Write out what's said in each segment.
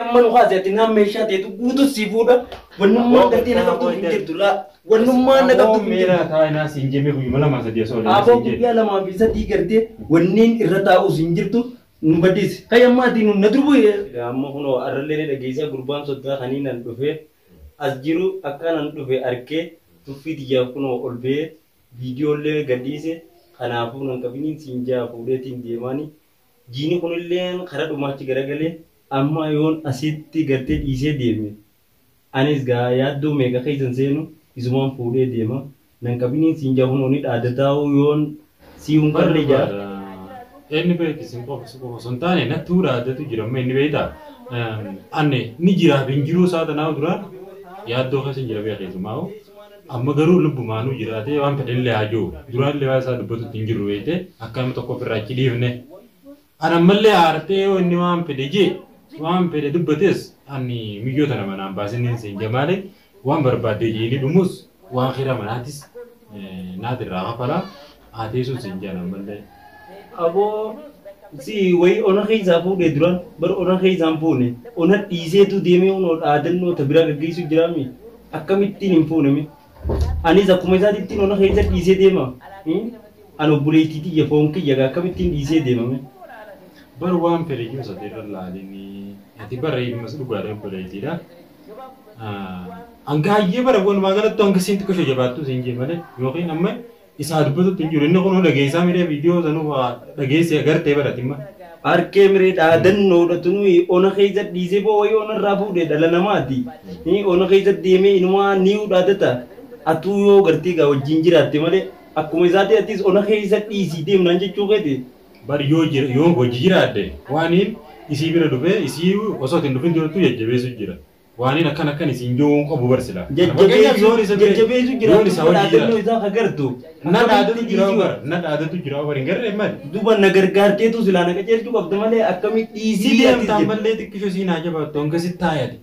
Amma nu kaase ati naan meeshaa teetu guutuu si fuudha. Wannummaan gartee na qabdu hin jirtu laa. Wannummaan na qabdu hin jirtu. Meera taa'inaa siin jemee guyyuma lamaa sadii osoo olii Aboo siin jee. guyyaa lamaa fi sadii gartee wanneen irra taa'us hin jirtu nu baddiisi. Kai amma ati nu na durbu. Amma kunoo arrallee ni dhageessaa gurbaan soddaa kanii nan dhufe as jiru akka nan dhufe arkee tuffii tiyyaaf kunoo ol ba'ee viidiyoollee gadhiise kanaafuu nan qabiniin siin jaa fuudheetiin deemaani. Jiini kunillee karaa dhumaachi garagalee amma yoon asitti gartee dhiisee deeme anis gaa yaaddoo meeqa keessan seenu isumaan fuudhee deema. Nan qabiniin siin jaa kunoo ni dhaadataa'u yoon sii hun qabne jaa. Inni beeki isin qofa si qofa osoo hin taane natti dhaadatu jira amma inni beektaa. Anne ni jiraaf hin jiruu isaa tanaa duraan yaaddoo keessa hin jira beekeesumaa amma garuu lubbumaanuu jiraatee waan fedhe illee haa jiru duraan illee waan isaa dubbatutti hin jirru beekte akka nama tokko ofirraa achi dhiifne. Ani ammallee aartee yoo inni waan fedhe jee waan fedhe dubbates ani miyyoo tana manaan baasiniin siin jamaale waan barbaadde jeeni dhumus waan xira manaatis naati irraa kafalaa haa teessuun siin jaan ammallee. Aboo si wayi ona keessaa fuudhee duraan bar ona keessaan fuune ona dhiiseetu deemee onoo dhaadannoo ta biraa gaggeessu jiraami akkamittiin hin fuuneme anis akkuma isaatittiin ona keessa dhiisee deema an obboleettii tiyya foon kiyya akkamittiin dhiisee deemame. Bar waan fedhe jiru sadii irra laalinii ati bara ilmas dhugaadha obboleettiidha. Hanga hayyee bara walumaa galatti hanga siin xiqqoo jabaattu siin jee malee yookiin amma isaa dubbatutti hin jiru inni kun dhageessaa miree viidiyoo sanuu dhageessee agartee baratimma. Harkee miree dhaadannoodha tunuyi ona keessa dhiisee boo wayii ona irraa fuudhee dhala namaati. Ona keessa deemee inumaa ni'uu dhaadata. Atuu yoo gartee gaa wajjin jiraatte malee akkuma isaati atis ona keessa dhiisii deemnaan jechuu keeti. Bar yoo jira yoo hojii jiraadde waaniin isii bira dhufee isii osoo hin dhufin durattuu jajjabeessu jira. Waaniin akkan akkan isiin joowwan qabu barsila. Jajjabeessu jira Yoon isaa hojii dhaadannoo jira. isaa agartu. Na dhaadatu jira bar na dhaadatu jira bar hin garree maali. Duuba na gargaarteetu silaa na qajeelchuu qabda malee akkamitti Isii dhiisii atis deemtaan jette. mallee xiqqishoo isiin haa jabaattu hanga si taayate.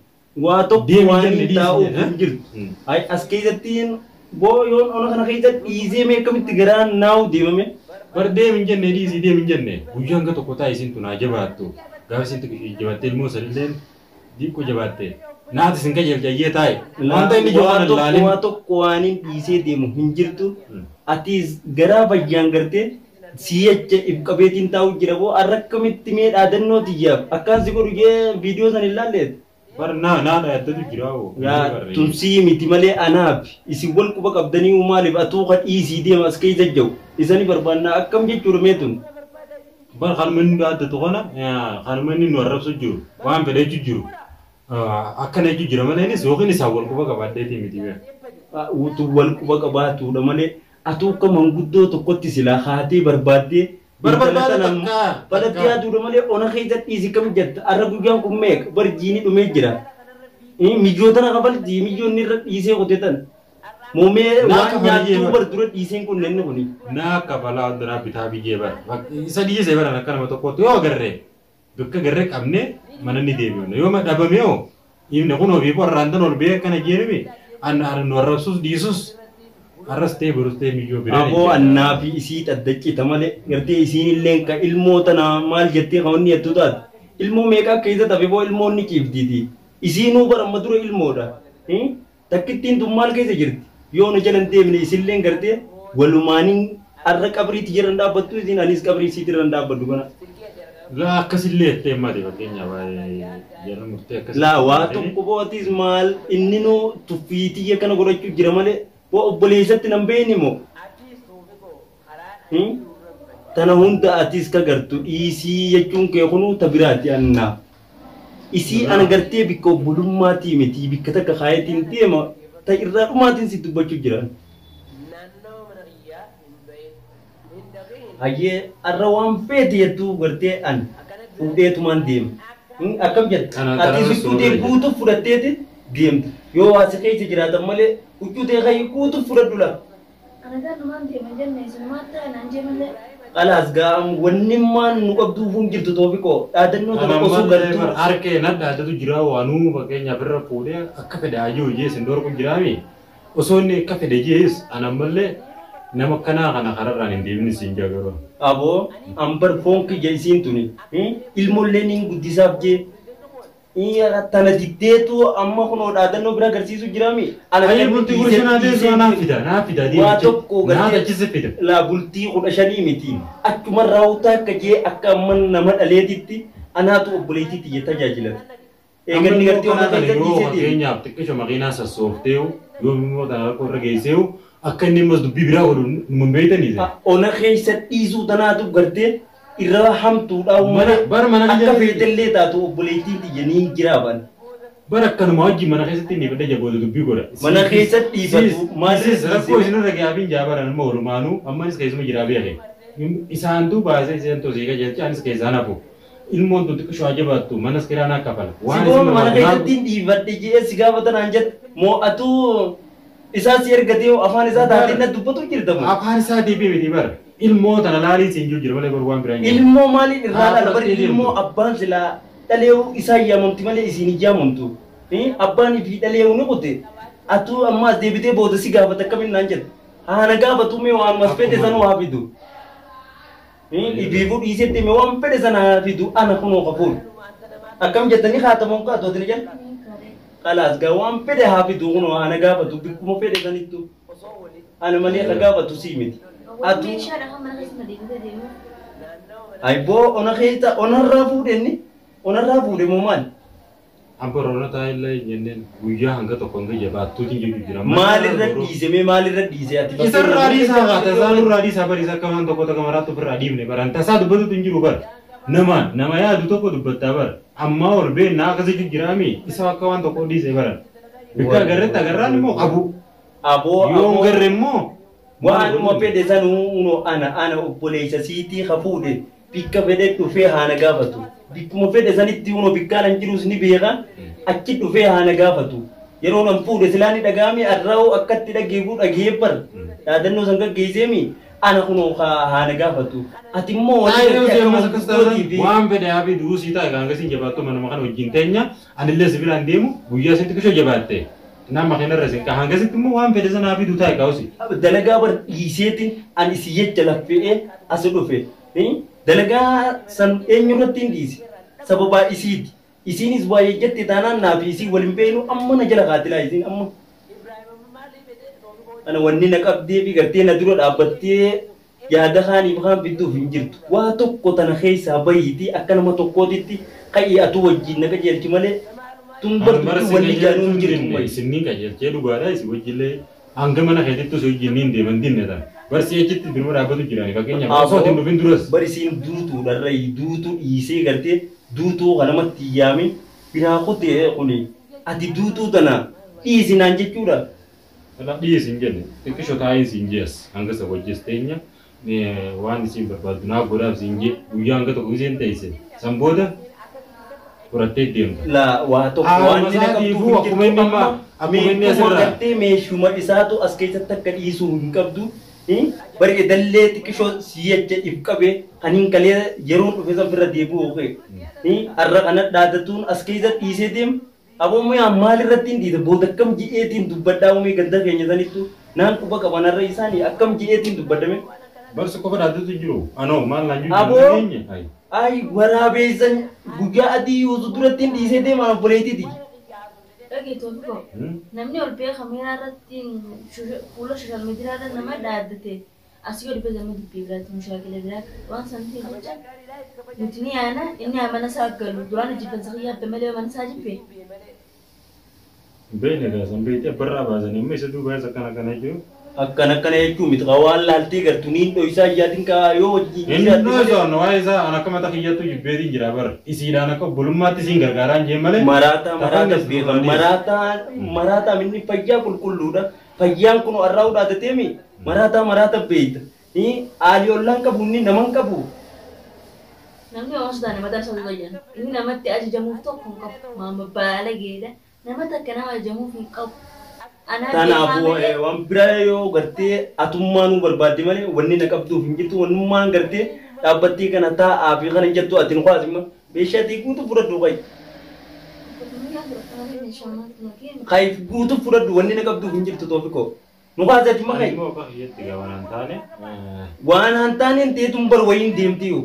Waa tokko Deemi waan jenne hin dhiisi taa'uuf jedhe. hin jirtu. Ay as keessattiin boo yoon ona kana keessa dhiisee mee akkamitti garaan naa'u deemame. Bar deemi hin jenne dhiisii deemi hin jenne guyyaa hanga tokko taa'e isiin tun haa jabaattu. Gaafa isiin xiqqishoo jabaattee ilmoo sanilleen diiqqoo jabaatte. Naati isin qajeelchayyee taa'e. Wanta inni jiru Waa kana tokko laalin. waa tokko waan hin dhiisee deemu hin jirtu. Atis garaa fayyaan gartee si'acha if qabeetiin taa'u jira boo har'a akkamitti mee dhaadannoo tiyyaaf akkaan si godhu jee viidiyoo san hin laalleet. Bar naa naa dhaaddatu jira hoo. Yaa tunsii miti malee anaaf isin wal quba qabdanii maaliif atuu ka dhiisii deema as keessa jiru isani barbaannaa akkam jechuudha mee tun. Bar kanuma inni dhaaddatu kana kanuma inni nu arrabsu jiru waan fedhe jechuu jiru. Akkana jechuu jira malee innis yookiin isaan wal quba qabaadheetii miti bee. Utuu wal quba qabaatuudha malee atuu akka manguddoo tokkotti silaa haatee barbaaddee Bar barbaada intala tana takkaa. balatti yaaduudha malee ona keessa dhiisi kam jetta arra guyyaan kun meeqa bar jiini dhumee jira. Mijoota na kafalti mijoonni irra dhiisee qotetan. Moomee Naa waan kafala jee nyaattuu bar. bar dura dhiiseen kun inni kuni. Naa kafalaa hundanaa bitaa biyyee bar. Isa dhiisee baran akka nama tokkotti yoo agarree bakka garree qabne mana ni deebi'u. Yoo dhabame hoo himne kun ofii qorraan tan ol ba'ee akkana jeenimi an nu arrabsus dhiisus arras ta'e borus ta'e miyyoo biraan. Aboo annaa fi isii xaddaccita malee gartee isiin illee ka ilmoo tana maal jettee kan wanni jettu taate. Ilmoo meeqa akka isa tafe boo ilmoon ni ciiftiiti. Isiinuu bara amma dura ilmoodha. Takkittiin tun maal keessa jirti? Yoo nu jalan deemne isilleen gartee walumaaniin arra qabriitti jiran dhaabbattu isiin anis qabrii isiitti irra dhaabbadhu kana. Laa akkasillee jettee mati fakkeenyaaf jala murtee akkas. Laa waa tokko bootis maal inni nu tuffiitii akkana godhachuu jira malee boo obboleessatti nan beekni moo? Tana hunda atis ka gartu dhiisii jechuun kee kunuu ta biraati annaa. Isii ana gartee bikka obbolummaatii miti bikka takka kaayetiin deema ta irraa dhumaatiin si dubbachuu jiran. Hayyee arra waan feete jettuu gartee an fuudheetumaan deema. Akkam jetta? Ana Ati tana huccuu tee suuraa guutuu fudhatteeti deemta. Yoo waa si keessa jiraatan malee huccuu tee kayyuu guutuu fudhadhu laa. Ana galumaan deema jenne isinumaan ta'e naan jee malee. Khalaas gaa'am wanni maan nu qabduu hin jirtu toofikoo dhaadannoo tana osoo gartuu. Harkee na dhaaddatu jira waanuu fakkeenyaaf irra fuudhee akka fedhe hayyuu jees hin dorgu jiraami. Osoo inni akka fedhe jees an ammallee nama akkanaa kana kararraan hin deemni siin jagaru. Aboo ambar foon kiyya isiin tuni ilmoollee niin guddisaaf jee. Tana diddeetu amma kunoo dhaadannoo bira agarsiisu jiraami. Ayi bultii 15 naa teessoo naa fida naa fida Waa tokko naa achise fida. Laa bultii 15 miti. Achuma raawwataa akka jee akka amma nama dhaleetitti anaatu obboleettiitti jee tajaajilata. Eeganni gartee Amma ona keessa yoo dhiisee deema. fakkeenyaaf xiqqisho makiinaa sassooftee yoo immoo tana rakkoo irra geessee akka inni ammas dubbii biraa godhu nu beektanii. Ona keessa dhiisuu tanaatu gartee irra hamtuudha malee Bara mana akka keessa feetellee taatu obboleettiitti jeniin jiraaban. Bara akkanuma wajjin mana keessatti inni fedha jabootu dubbii godha. Mana keessatti dhiifatu Maasis rakkoo isin irra gaafiin jaabaran amma oolumaanuu ammanis keessuma jiraa beeke. Isaantu baasee isaan tosii qajeelcha anis keessaan hafu. Ilmoon tun xiqqishoo ajabaattu manas kiraa naa kafala. Siboon mana keessatti hin dhiifadhe jee si gaafatan aan jette moo'atuu isaa si ergatee afaan isaa taatee na dubbatu jirta moo? Afaan isaa deebi'ee miti bara. Ilmoo tana laalii siin jiru jira malee bara waan biraa hin jiru. Ilmoo maaliin irraa dhala bari Haa, ilmoo abbaan silaa dhaleewu isaa yaamamti malee isiin hin yaamamtu. Abbaan fi dhaleewu ni kute. Atuu ammaas deebitee booda si gaafata akkamiin naan jette. Haana gaafatu mee waan mas fedhe san waa fidu. Ibiifuu dhiisetti mee waan fedhe sana haa fidu ana kunoo qabuun. Akkam jettanii haatamuun kaatu ati ni jette. Kalaas gaa waan fedhe haa fidu kunoo ana gaafatu bikkuma fedhe sanittu. Ana malee ka gaafatu sii miti. Atuu Meeshaadha kan mana keessa deemtee deemu. Aiboo ona keessa onarraa fuudhe inni onarraa fuudhe moo maali? Abba roonota illee jenneen guyyaa hanga tokko hanga jabaattuutiin jiru jira. Maalirra dhiise mee maalirra dhiise ati? Isarraa dhiisaa kaata isaan irraa dhiisaa bariisa akka waan tokko tokko maraatti ofirraa dhiibne baran tasaa dubbatutu hin jiru bara. Nama nama yaadu tokko dubbattaa bara. Ammaa ol beennaa akkasii jiraami isa akka waan tokko dhiise baran. Bikka agarretti agarraan immoo qabu. Aboo Yoo aboo garre immoo waanuma fedhe sanuu unoo ana ana obboleessa siitii ha fuudhe bikka fedhe dhufee haana gaafatu. Bikkuma fedhe sanitti unoo bikkaan an jirus ni beeka achi dhufee haana gaafatu. Yeroo nan fuudhe silaa ni dhaga'ame arraa'uu akkatti dhageefuu dhagee bar dhaadannoo san gaggeesseemi ana kunoo haana gaafatu. Ati immoo Taayiree gartee hojii ammas akka akkas manguddootii taatan fi waan fedhe haa fi sii ta'a kan jabaattu manuma kana wajjin teenya anillee si biraan deemu guyyaa sitti kishoo jabaatte. Nama kanarra si hangasitti immoo waan fedhe sana haa fi taa'e kaa'usi. Dalagaa bar dhiiseetiin ani si jecha laffe'ee as dhufe. Dalagaa san eenyurratti hin dhiise sababaa isiiti. Isiinis waa'ee jette taanaan naa fi isii waliin beeknu amma na jala kaatilaa isiin amma. Ana wanni na qabdee fi gartee na dura dhaabbattee yaada kaaniif kaan fidduuf hin jirtu. Waa tokko tana keessaa bahiitii akka nama tokkootitti ka'ii atuu wajjin na qajeelchi malee tun bartuu wanni jaanuu hin jirtu. Isinni qajeelchee dhugaadha isin wajjillee hanga mana keetittu si wajjin niin deeman dinne tan. Barsi achitti birma dhaabbatu jirani fakkeenyaaf osoo hin dhufin duras. Bari isiin duutuudha irra duutuu dhiisee gartee duutuu kanamatti yaame biraa kutee kuni ati duutuu tana dhiisinaan jechuudha. Dhiisi hin jenne xiqqishoo taa'ee siin jees hanga isa wajjis teenya waan isiin barbaaddu naa godhaaf siin jee guyyaa hanga tokko isheen teesse san booda fudhattee deemta. La waa tokko waan inni qabdu akkuma inni amma akkuma inni asirraa gartee meeshuma isaatu as keessatti akka dhiisuu hin qabdu. Bari edallee xiqqishoo si'acha if qabe kan hin kalee yeroon dhufe san bira deebi'u kee. Har'a kana dhaadatuun as keessa dhiisee deema. Aboo mi'a maalirratti hin dhiise booda akkam ji'eetiin dubbadhaa uumee ganda keenya sanittu naan quba qaban har'a isaanii akkam ji'eetiin dubbadame. Barsi qofa dhaaddatu jiru. Anoo maal naan jiru Aboo. dandeenye. Ay waraabeessan guyyaa adii yuusu duratti hin dhiisee deema obboleettiiti. Dhagee Toofikoo. Namni ol bee kameeraa irratti fuula sooshaal miidiyaa irra nama dhaaddate asii ol bee nama dubbii biraatti mushaakila biraa waan san ta'eef jecha nuti ni yaana inni mana isaa galu duraan jibbansa kiyyaa malee mana isaa jibbe. Beekne gaasan beekte barraa baasanii amma isa duuba isa akkana akkana jiru. Akkana akkana jechuun miti waan laaltee gartuu niin dho'isaa iyyaatiin kaa yoo wajjin Inni osoo waa'ee isaa an akka mataa kiyyattu jibbeetiin jira bara. Isiidhaan akka obbolummaatti isiin gargaaraan jee malee. Maraataa maraataa beekan maraataa maraataa minni fayyaa qulqulluudha. Fayyaan kun har'aa dhaadateemi maraataa maraataa beeyta. Haalii ollaan qabu inni naman qabu. Namni osoo taane mataa isaa fayyada. Inni namatti ajajamuuf tokko hin qabu. Maama baala geedha. Nama takka nama ajajamuuf hin qabu. Kanaafuu waan biraa yoo gartee atummaanuu barbaadde malee wanni na qabduuf hin jirtu wannummaan gartee dhaabbattee kana taa'aa fi kana hin jettu ati nu kaasima meeshaatii guutuu fudhadhu qayi. Qayi guutuu fudhadhu wanni na qabduuf hin jirtu Toofikoo. Nu kaasi ati ma qayi. Waan han taaneen teetun bar wayiin deemti yoo.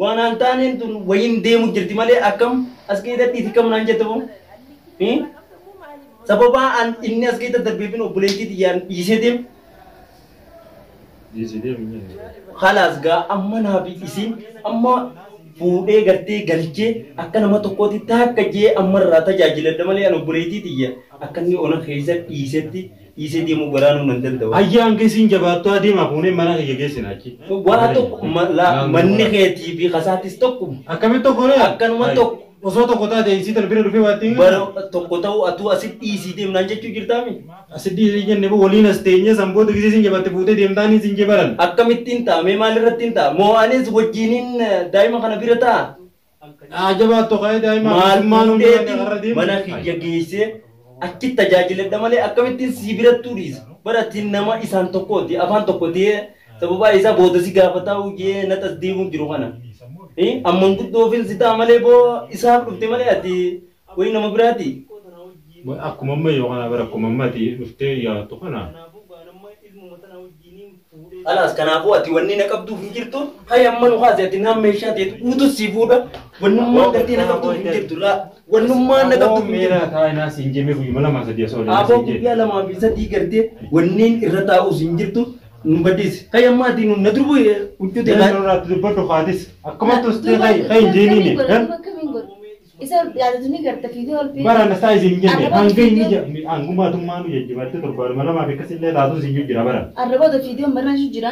Waan han taaneen tun wayiin deemu jirti malee akkam As keessa dhiisi kam naan jette boo? Sababa an inni as keessa darbeefin obboleettii xiyyaan dhiisee deemu. Dhiisii deemi jenne. Khalaas gaa amma naa fi isiin amma fuudhee gartee galchee akka nama tokkootti taakka jee ammarraa tajaajiladha malee an obboleettii xiyya akka inni ona keessa dhiisetti dhiisee deemuu garaanuu nan danda'u. Ayyaa hanga isiin jabaattu adeemaa fuunee mana kiyya geessina achi. Waa tokko manni keetii fi kasaatis tokkuma. Akkamitti tokko ree? Akkanuma tokko. Osoo tokko taate isii tan bira dhufee waatti hin Bara tokko ta'u atuu asitti dhiisii deemnaan jechuu jirtaami. Asitti dhiisii jenne boo waliin as teenye san booda gisee isin jabaatte fuutee deemtaanii isin jebaran. Akkamittiin ta'a mee maalirratti ta'a moo anis wajjiniin daa'ima kana bira ta'a. Haa jabaattu ka'ee daa'ima Maal maal fuudheetiin mana kiyya geessee achitti tajaajiladha malee akkamittiin si birattuu dhiisa. Bara ati nama isaan tokkooti afaan tokko ta'ee sababa isaa booda si gaafataa jee naxas deemuun jiru kana. Amman guddoofin si ta'a malee boo isaaf dhufte malee ati wayi nama biraati. Akkuma amma yoo kana bara akkuma ammati dhuftee yaattu kana. Alaas kanaafuu ati wanni na qabduuf hin jirtu hayya amma nu haase ati naan meeshaa ta'etu guutuu si fuudha wannummaan gartee na qabduuf hin jirtu laa wannummaan na qabduuf hin jirtu. Meera taa'inaa siin jemmee guyyuma lamaa sadii osoo waliin Aboo siin jee. guyyaa lamaa fi sadii gartee wanneen irra taa'us hin jirtu nu baddiisi. Hayya amma ati nu na durbu huccuu ta'e. Deemee irratti dubbadhu haatis akkuma tustee kai hin jeeniini. Akkamiin godhu? Isa yaadatu ni garta fiidee ol fiidee. Bara na saa isin jenne hanga inni hangumaatummaa nu jajjabaatte torbaanuma lamaa fi akkasillee taatu isin jira bara. Arraboota fiidee marraan jira.